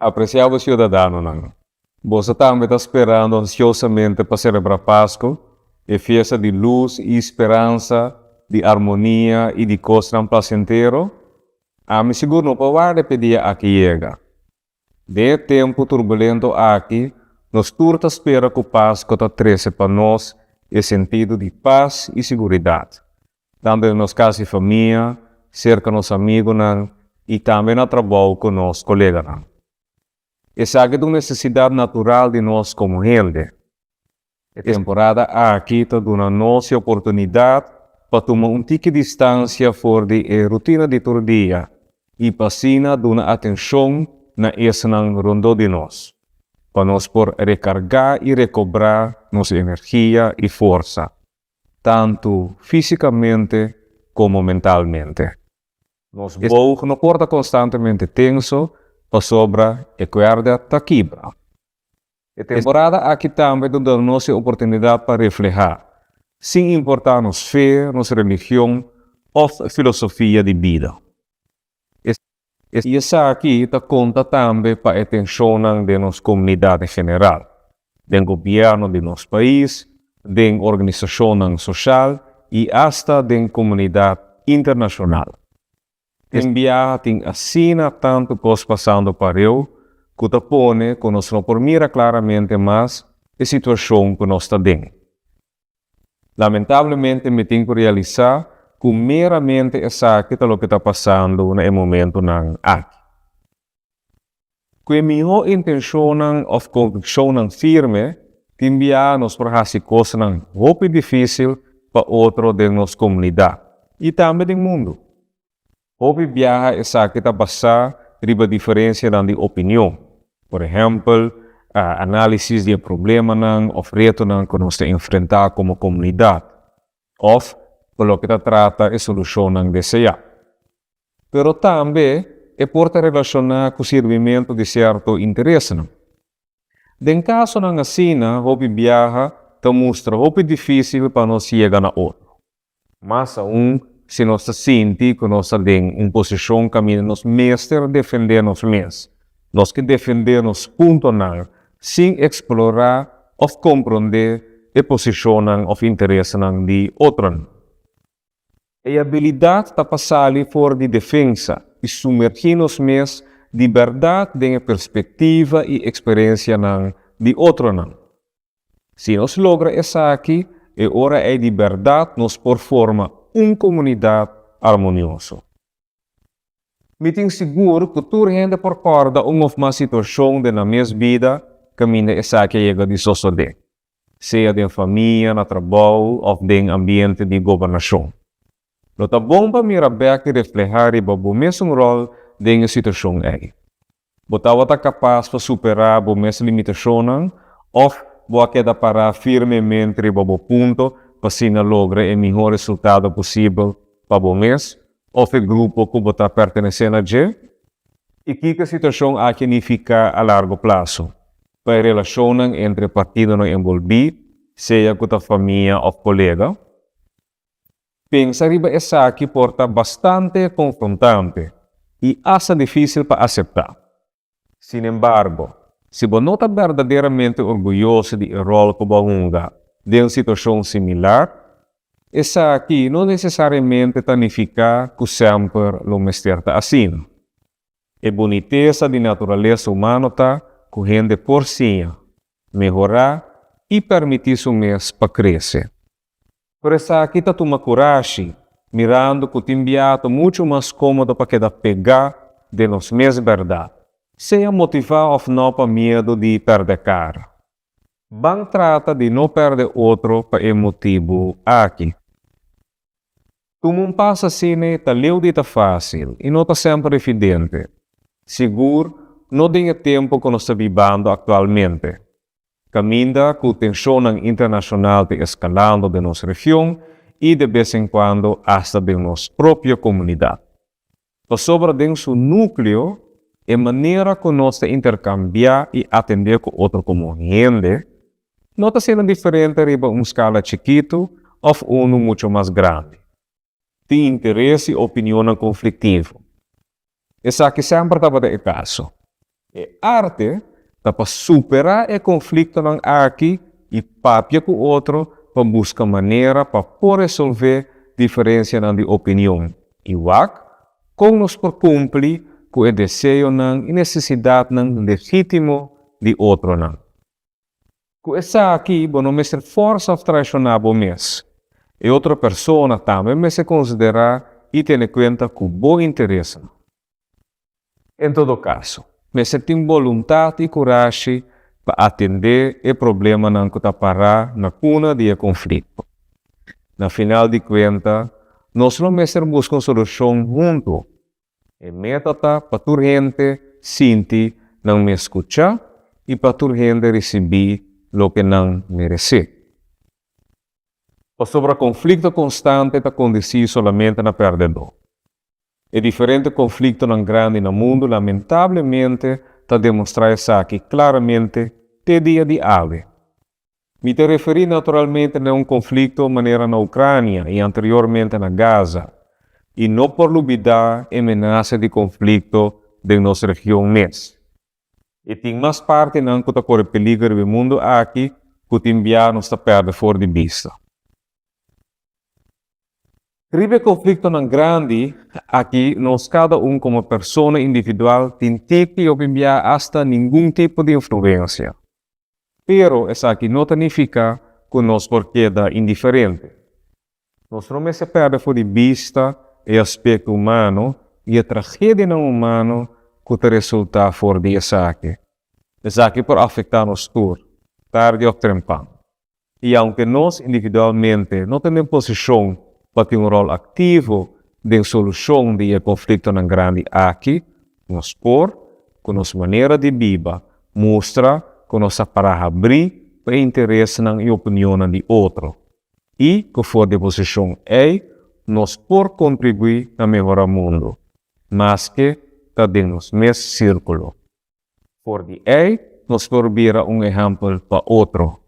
Apreciado ciudadanonan, boso tambe ta sperando ansiosamente pa celebra Pasco, e fiesta di luz y speransa, di armonia y di cosnan placentero? Ami sigur no por warda p'e dia aki yega. Den e tempu turbulento aki, nos tur ta spera ku Pasko ta trese pa nos e sentido di pas i siguridat, tantu den nos kas di famia, serka nos amigunan i tambe na trabou ku nos koleganan. Esaki ta un nesesidat natural di nos komo hende. E temporada aki ta duna nos e oportunidat pa tuma un tiki distansia for di e rutina di tur dia i pa asina duna atenshon na esnan rondó di nos, pa nos por rekargá i rekobrá nos energia i forsa, tantu físikamente komo mentalmente. Nos boog no por ta konstantemente tenso pasobra e kuèrda ta kibra. E temporada aki tambe ta duna nos e oportunidat pa reflehá, sin importá nos fe, nos religion òf filosofia di bida. I esaki ta konta tambe pa e tenshonnan den nos komunidat en general, den gobièrnu di nos pais, den organisashonnan soshal i asta den komunidat internashonal. Tin biaha tin asina tantu kos pasando pareu ku ta pone ku nos no por mira klaramente mas e situashon ku nos ta den. Lamentablemente mi tin ku realisá ku meramente esaki ta loke ta pasando na e momentunan aki. Ku e mihó intenshonnan òf konvikshonnan firme, tin biaha nos por hasi kosnan hopi difísil pa otro den nos komunidat i tambe den mundu. Hopi biaha esaki ta basá riba diferensianan di opinion, por ehèmpel, análisis di e problemanan òf retonan ku nos ta enfrentá komo komunidat, òf pa loke ta trata e solushonnan deseá. Pero tambe e por ta relashoná ku sirbimentu di sierto interesnan. Den kasonan asina hopi biaha ta mustra hopi difísil pa nos yega na otro. Mas aun si nos ta sinti ku nos ta den un posishon kaminda nos mester defendé nos mes. Nos ke defendé nos puntonan sin eksplorá òf komprondé e posishonnan òf interesnan di otronan. E abilidat ta pa sali for di defensa i sumergí nos mes di bèrdat den e perspektiva i eksperensianan di otronan. Si nos logra esaki, e ora ei di bèrdat nos por forma un komunidat armonioso. Mi tin sigur ku tur hende por kòrda un òf mas situashon den nan mes bida kaminda esaki a yega di sosodé. sea den famia, na trabou òf den ambiente di gobernashon. Lo ta bon pa mira bèk i reflehá riba bo mesun ròl den e situashon ei. Bo tabata kapas pa superá bo mes limitashonnan òf bo a keda pará firmemente riba bo punto pa asina logra e mihó resultado posibel pa bo mes òf e grupo ku bo ta pertenesé na dje? I kiko e situashon aki a nifiká a largo plaso pa e relashonnan entre partidonan enbolbí, sea ku ta famia òf kolega? Pensa riba esaki por ta bastante konfrontante i asta difísil pa aseptá. Sinembargo, si bo no ta berdaderamente orguyoso di e ròl ku bo a hunga den un situashon similar, esaki no nesesariamente ta nifiká ku semper lo mester ta asina. E bunitesa di naturalesa humano ta ku hende por siña, mehorá i permití su mes pa krese. Pero esaki ta tuma kurashi, mirando ku tin biato muchu mas kómodo pa keda pegá den nos mes bèrdat, sea motivá òf nò pa miedu di pèrdè kara. Ban trata di no pèrdè otro pa e motibu aki. Tuma un pas asina ta leu di ta fásil i no ta semper evidente. Sigur, no den e tempu ku nos ta bibando aktualmente, kaminda ku tenshonnan internashonal ta eskalando den nos region i de bes en kuando asta den nos propio komunidat. Pasobra den su núkleo, e manera ku nos ta interkambiá i atendé ku otro komo hende no ta asina diferente riba un skala chikitu òf unu muchu mas grandi. Tin interes i opinionnan konfliktivo. Esaki semper tabata e kaso. E arte ta pa superá e konfliktonan aki i papia ku otro pa buska manera pa por resolvé diferensianan di opinion i wak kon nos por kumpli ku e deseonan i nesesidatnan legítimo di otronan. Ku esaki bo no mester fòrsa òf traishoná bo mes. E otro persona tambe mester konsiderá i tene kuenta ku bo interesnan. En todo kaso, mester tin boluntat i kurashi pa atendé e problemanan ku ta pará na kuna di e konflikto. Na final di kuenta, nos lo mester buska un solushon huntu. E meta ta pa tur hende sinti nan mes skuchá i pa tur hende risibí loke nan meresé. Pasobra konflikto konstante ta kondisí solamente na pèrdedó. E diferente konfliktonan grandi na mundu lamentablemente ta demostrá esaki klaramente te dia di awe. Mi ta referí naturalmente na un konflikto manera na Ukrania i anteriormente na Gaza, i no por lubidá e menasa di konflikto den nos region mes. I tin mas partinan ku ta kore peliger riba e mundu aki ku tin bia nos ta pèrdè for di bista. Riba e konfliktonan grandi aki nos kada un komo persona individual tin tiki òf bia asta ningun tipo di influensia. Pero esaki no ta nifiká ku nos por keda indiferente. Nos no mester pèrdè for di bista e aspekto humano i e tragedianan humano ku ta resultá for di esaki. Esaki por afektá nos tur, tardi òf trempan. I aunke nos individualmente no ta den posishon pa tin un ròl aktivo den solushon di e konfliktonan grandi aki, nos por, ku nos manera di biba, mustra ku nos ta pará habrí pa e interesnan i opinionnan di otro, i ku for di e posishon ei nos por kontribuí na mehorá mundu, maske ta den nos mes sírkulo. For di ei nos por bira un ehèmpel pa otro,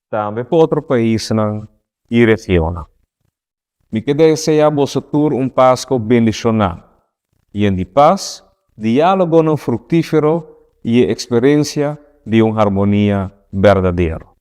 tambe pa otro paisnan i regionnan. Mi ke deseá boso tur un Pasko bendishoná, yen di pas, diálogonan fruktífero i e eksperensia di un harmonia berdadero.